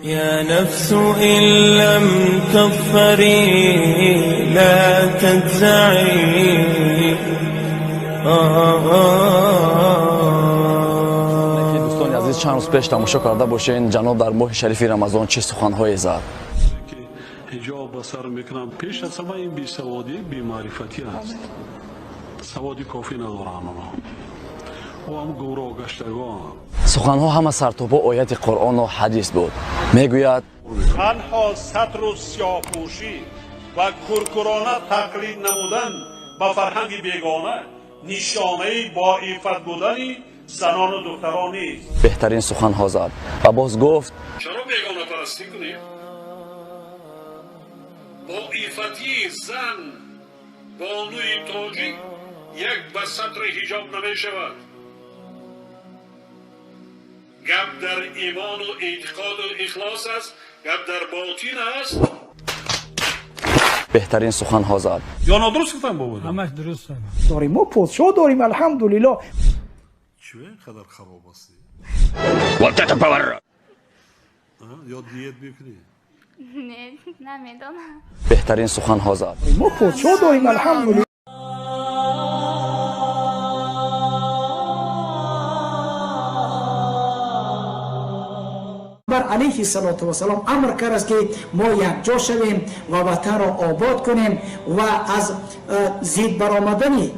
يا نفس إن لم تظفري لا تجزعي. Дӯстони азиз, чанд рӯз пеш тамошо карда бошед, ҷаноб дар моҳи шарифи Рамазон чӣ суханҳое зад. Ки ҳиҷоб ба сар мекунам, пеш аз ҳама ин бесаводӣ, бемаърифатӣ аст. Саводи кофӣ надоранд онҳо, ӯ ҳам гумроҳ гаштагон. Суханҳо ҳама сартобо ояти Қуръону ҳадис буд, мегӯяд. Танҳо сатру сиёҳпӯшӣ ва куркурона тақлид намудан ба фарҳанги бегона нишонаи боиффат будани занону духтарон нест. Беҳтарин суханҳо зад ва боз гуфт: Чаро бегонапарастӣ кунем? Боиффатии зан, бонуи тоҷик як ба сатри ҳиҷоб намешавад. Гап дар имону эътиқоду ихлос аст, гап дар ботин аст. Беҳтарин суханҳо зад. Ё нодуруст гуфтам, бобо? Ҳамаш дуруст. Дорем, мо подшоҳ дорем, алҳамдулилло. Чӣ ин қадар хароб ҳастӣ? Вот это поворот! Ё диет мекунӣ? Не, намедонам. Беҳтарин суханҳо зад. Мо подшоҳ дорем, алҳамдулилло. Бар алайҳи салоту вассалом амр кард аст, ки мо якҷо шавем ва ватанро обод кунем ва аз зид баромадани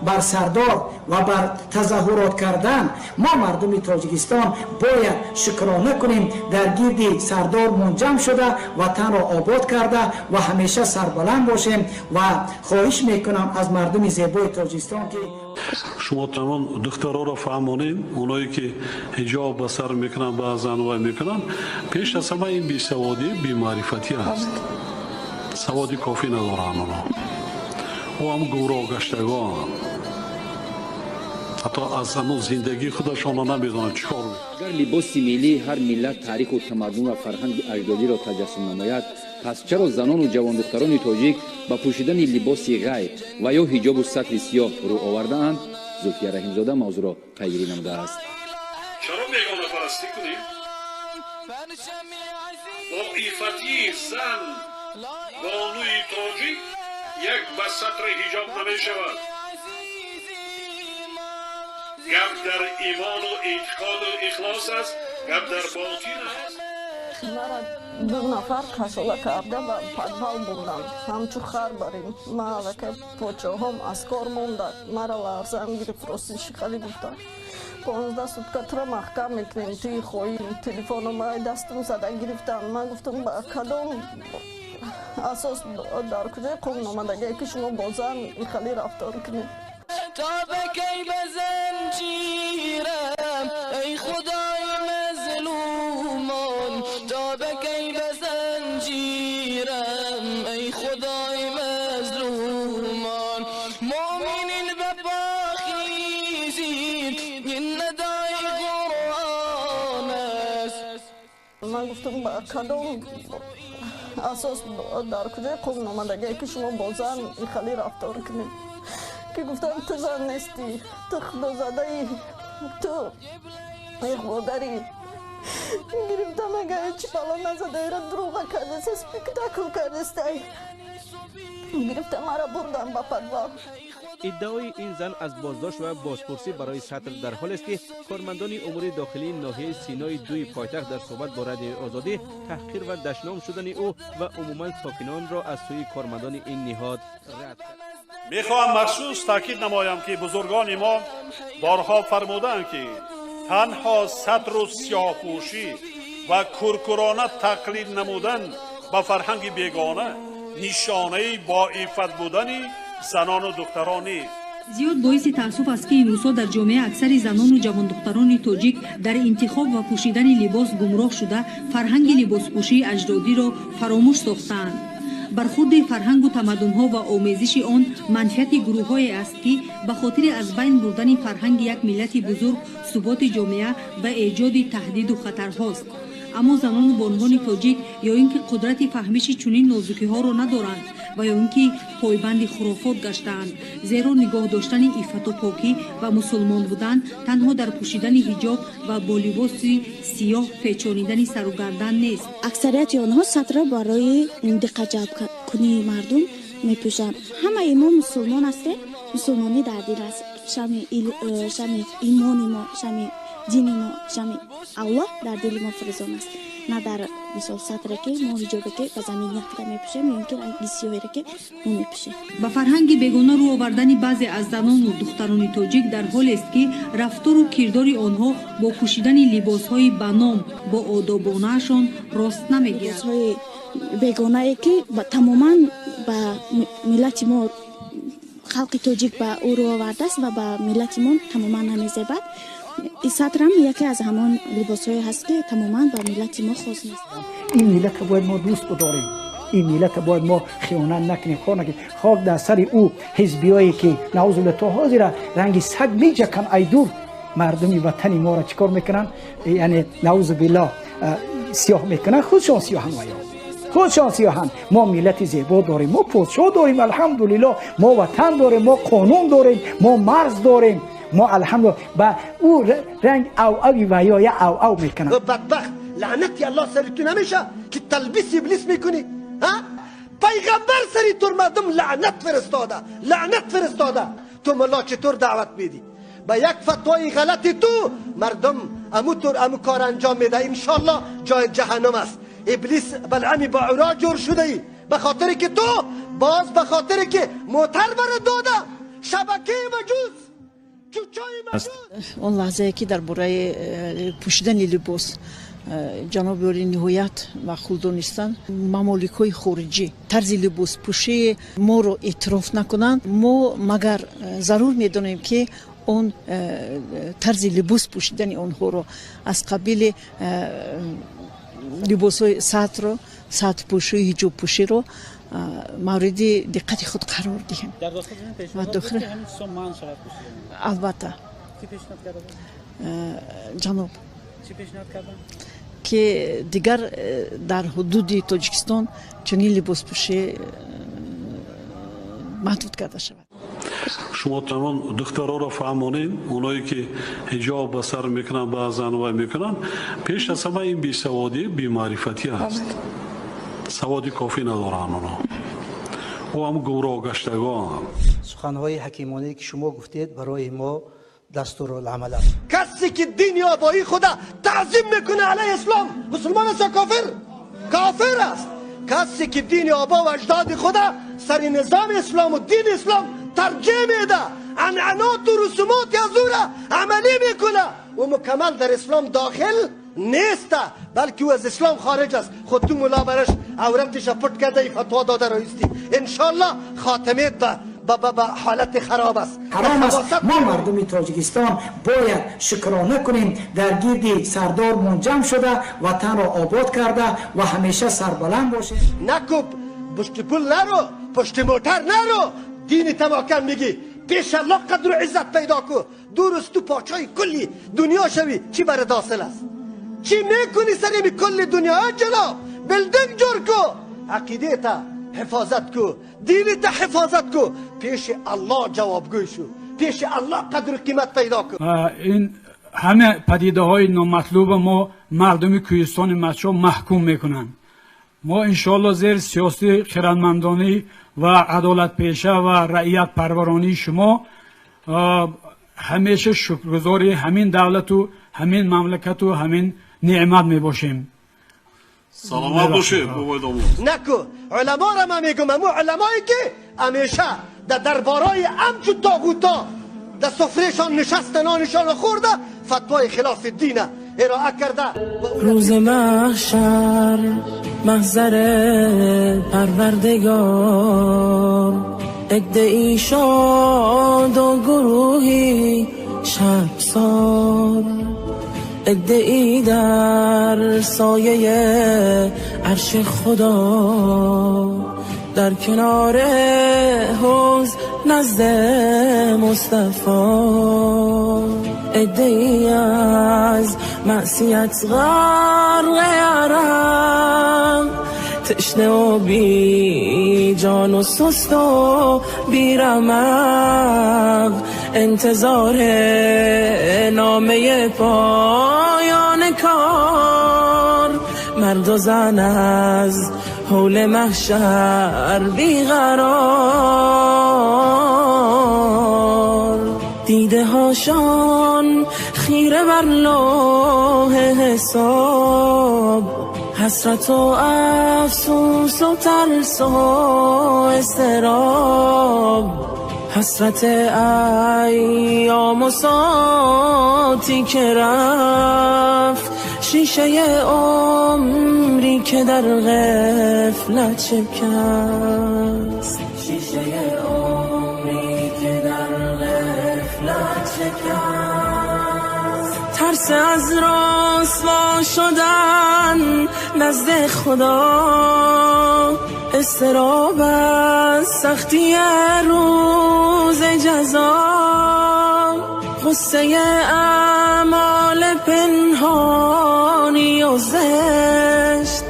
бар сардор ва бар тазоҳурот кардан мо мардуми Тоҷикистон бояд шукрона кунем, дар гирди сардор мунҷам шуда, ватанро обод карда ва ҳамеша сарбаланд бошем. Ва хоҳиш мекунам аз мардуми зебои Тоҷикистон, ки Шумо тамом духтароро фаҳмонед, оное ки ҳиҷоб ба сар мекунанд, баъзан вай мекунанд, пеш аз ҳама ин бесаводӣ, бемаърифатӣ аст. Саводи кофӣ надоранд онҳо, ӯ ҳам гумроҳ гаштагон, ҳатто аз ҳамон зиндагии худашонро намедонанд чӣ кор. Агар либоси миллии ҳар миллат таъриху тамаддун ва фарҳанги аҷдодиро таҷассум намояд, пас чаро занону ҷавондухтарони тоҷик ба пӯшидани либоси ғайр ва ё ҳиҷобу сатри сиёҳ рӯ овардаанд? Зулфия Раҳимзода мавзӯъро пайгирӣ намудааст. Чаро бегонапарастӣ кунем? Боиффатии зан, бонуи тоҷик як ба сатри ҳиҷоб намешавад. Гап дар имону эътиқоду ихлос аст, гап дар ботин аст. Мара ду нафар кашола карда ба подвал бурданд, ҳамчу хар барин. Ма аллакай почоҳом аз кор монда, мара ларзам гирифт. Рости шиқалӣ гуфтам: 15 сутка тура маҳкам мекунем, туи хоин. Телефоном ай дастум зада гирифтам. Ман гуфтам: ба кадом асос, дар куҷои қонун омадагие, ки шумо бо зан ихалӣ рафтор кунед? تا به کی به زنجیرم ای خدای مظلومان، تا به کی به زنجیرم ای خدای مظلومان. مؤمنین به پا خیزید، این ندای قرآن است. Ман гуфтам: ба кадом асос, дар куҷои қонун омадагие, ки шумо бо зан ихалӣ рафтор кунед? Ки гуфтам: ту зан нестӣ, ту худозадаӣ, ту иғвогарӣ. Гирифтам, агар чӣ бало назадаира, дурӯға кардеста, спектакл кардестай. Гирифта мара бурдам ба подвал. Иддаои ин зан аз боздошт ва бозпурсӣ барои сатр дар ҳолест, ки кормандони умури дохилии ноҳияи Синои дуи пойтахт дар суҳбат бо Радиои Озодӣ таҳқир ва дашном шудани ӯ ва умуман сокинонро аз сӯи кормандони ин ниҳод рад кард. Мехоҳам махсус таъкид намоям, ки бузургони мо борҳо фармудаанд, ки танҳо сатру сиёҳпӯшӣ ва куркурона тақлид намудан ба фарҳанги бегона нишонаи боиффат будани занону духтарон нест. Зиёд боиси таассуф аст, ки имрӯзҳо дар ҷомеа аксари занону ҷавондухтарони тоҷик дар интихоб ва пӯшидани либос гумроҳ шуда, фарҳанги либоспӯшии аҷдодиро фаромӯш сохтаанд. Бархурди фарҳангу тамаддунҳо ва омезиши он манфиати гурӯҳҳое аст, ки ба хотири аз байн бурдани фарҳанги як миллати бузург, суботи ҷомеа ва эҷоди таҳдиду хатарҳост. Аммо занону бонувони тоҷик ё ин ки қудрати фаҳмиши чунин нозукиҳоро надоранд ва ё ин ки пойбанди хурофот гаштаанд, зеро нигоҳ доштани иффату покӣ ва мусулмон будан танҳо дар пӯшидани ҳиҷоб ва бо либоси сиёҳ печонидани сару гардан нест. Аксарияти онҳо сатра барои диққат ҷалбкунии мардум мепӯшанд. Ҳамаи мо мусулмон ҳастем, мусулмонӣ дар дил аст. Шами имони мо, шами дини мо, шами Аллоҳ дар дили мо фурӯзон аст, на дар мисол сатре ки мо, ҳиҷобе ки ба замин якра мепӯшем ё ин ки ранги сиёҳере ки мо мепӯшем. Ба фарҳанги бегона рӯ овардани баъзе аз занону духтарони тоҷик дар ҳолест, ки рафтору кирдори онҳо бо пӯшидани либосҳои ба ном бо одобонаашон рост намегирад. Либосҳои бегонае ки тамоман ба миллати мо, халқи тоҷик ба ӯ рӯ овардааст ва ба миллати мо тамоман намезебад. Сатрам яке аз ҳамон либосҳое ҳаст, ки тамоман ба миллати мо хос нест. Ин миллата бояд мо дӯст бидорем, ин миллата бояд мо хиёнат накунем, хор накунем. Хок дар сари ӯ ҳизбиёе ки, наъузубилла, то ҳозира ранги саг меҷакан, ай дур мардуми ватани моро чӣ кор мекунанд, яъне, наъузубилло, сиёҳ мекунанд. Худшон сиёҳанд ва ё худшон сиёҳанд. Мо миллати зебо дорем, мо подшоҳ дорем, алҳамдулилло, мо ватан дорем, мо қонун дорем, мо марз дорем, мо алҳамдулилло ба ӯ ранг ав-ави ва ё я ав-ав мекунанд. Бадбахт, лаънати Аллоҳ сари ту намеша, ки талбиси иблис мекунӣ. Пайғамбар сари ту мардум лаънат фиристода, лаънат фиристода. Ту мулло чатур даъват медӣ? Ба як фатвои ғалати ту мардум аму тур аму кор анҷом меда. Иншоллоҳ ҷои ҷаҳаннам аст. Иблис балъами баъура ҷур шудаӣ, ба хотире ки ту боз, ба хотире ки мотар бара дода шабакаи маҷуз. Он лаҳзае ки дар бораи пӯшидани либос ҷаноби олӣ ниҳоят маъқул донистанд, мамоликҳои хориҷӣ тарзи либоспӯшии моро эътироф накунанд, мо магар зарур медонем, ки он тарзи либос пӯшидани онҳоро аз қабили либосҳои сатрро, сатрпӯшию ҳиҷобпӯширо мавриди диққати худ қарор диҳем. Албатта, ҷаноб, ки дигар дар ҳудуди Тоҷикистон чунин либоспӯшӣ маҳдуд карда шавад. Шумо тамом духтароро фаҳмонед, оное ки ҳиҷоб ба сар мекунанд, баъзан вай мекунанд. Пеш аз ҳама ин бесаводӣ, бемаърифатӣ аст, саводи кофӣ надоранд онҳо, ӯ ҳам гумроҳ гаштагон. Суханҳои ҳакимонае ки шумо гуфтед, барои мо дастурулъамал аст. Касе ки дини обоии худа таъзим мекунад алайҳи ислом, мусулмон аст ё кофир? Кофир аст. Касе ки дини обо ва аҷдоди худа сари низоми ислому дини ислом тарҷеҳ меда, анъаноту русумоти аз ӯра амалӣ мекунад, ӯ мукаммал дар ислом дохил неста, балки ӯ аз ислом хориҷ аст. Худ ту мулло бараш авратиша пут карда и фатво дода роисти. Иншоаллоҳ хотимет ба ҳолати хароб аст. Ҳаром аст. Мо мардуми Тоҷикистон бояд шукрона кунем, дар гирди сардор мунҷам шуда, ватанро обод карда ва ҳамеша сарбаланд бошем. Накуб, пушти пул наро, пушти мотар наро, дини тамокан мегӣ. Пеш Аллоҳ қадру иззат пайдо ку. Дуруст, ту подшоҳи кулли дунё шавӣ, чӣ барат ҳосил аст? Чӣ мекунӣ сари кулли дунё? Ҷаноб, билдинг ҷур ку, ақидаета ҳифозат ку, динита ҳифозат ку, пеши Аллоҳ ҷавобгӯй шу, пеши Аллоҳ қадру қимат пайдо ку. Ин ҳама падидаҳои номатлуба мо мардуми кӯҳистони Мачо маҳкум мекунанд. Мо иншоалло зери сиёсати хирадмандонӣ ва адолатпеша ва раиятпарваронии шумо ҳамеша шукргузори ҳамин давлату ҳамин мамлакату ҳамин неъмат мебошем. Саломат бошед, бобои домод. Наку уламоро ман мегӯм, аму уламое ки ҳамеша дар дарборҳои амчу тоғуто дар суфрешон нишаста, нонишонро хӯрда, фатвои хилофи дина ироа карда. Рӯзи маҳшар, маҳзар Парвардигор, عدهای شاد و گروهی شرمسار، عدهای در سایه عرش خدا، در کنار حوض نزد مصطفی، عدهای از معصیت غرق عرق. تشنه و بی جان و سست و بی رمق، انتظار نامه پایان کار. مرد و زن از حول محشر بیقرار، دیده هاشان خیره بر لوح حساب، حسرت و افسوس و ترس و اضطراب، حسرت ایام و ساعتی که رفت، شیشه عمری که در غفلت شکست، شیشه عمری که در غفلت شکست. ترس از رسوا شدن نزد خدا، اضطراب از سختی روز جزا، غصه اعمال پنهانی و زشت،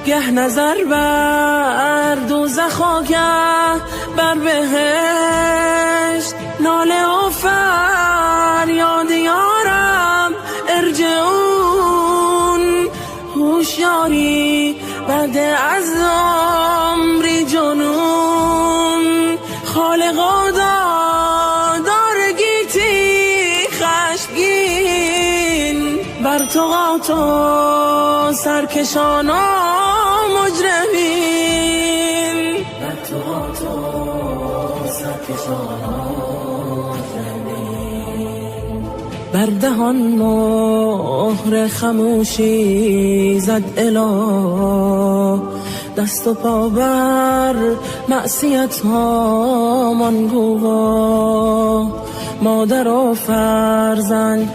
گه نظر بر دوزخ و گه بر بهشت. ناله و فریاد یارم ارجعون، هوشیاری بعد از عمری جنون. خالق و دادار گیتی خشمگین، بر طغات و سرکشان و مجرمین، بر طغات و سرکشان و مجرمین. بر دهان مهر خموشی زد اله، دست و پا بر معصیت ها من گواه. مادر و فرزند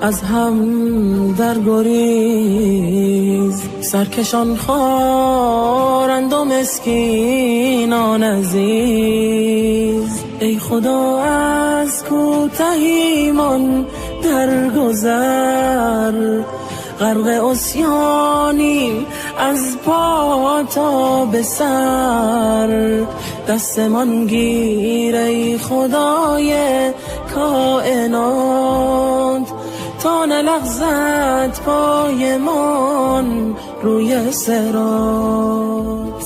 از هم در گریز، سرکشان خارند و مسکینان عزیز. ای خدا از کوتهیمان درگذر، غرق عصیانیم از پا تا به سر. دستمان گیر ای خدای کائنات، تا نلغزد پایمان روی صراط.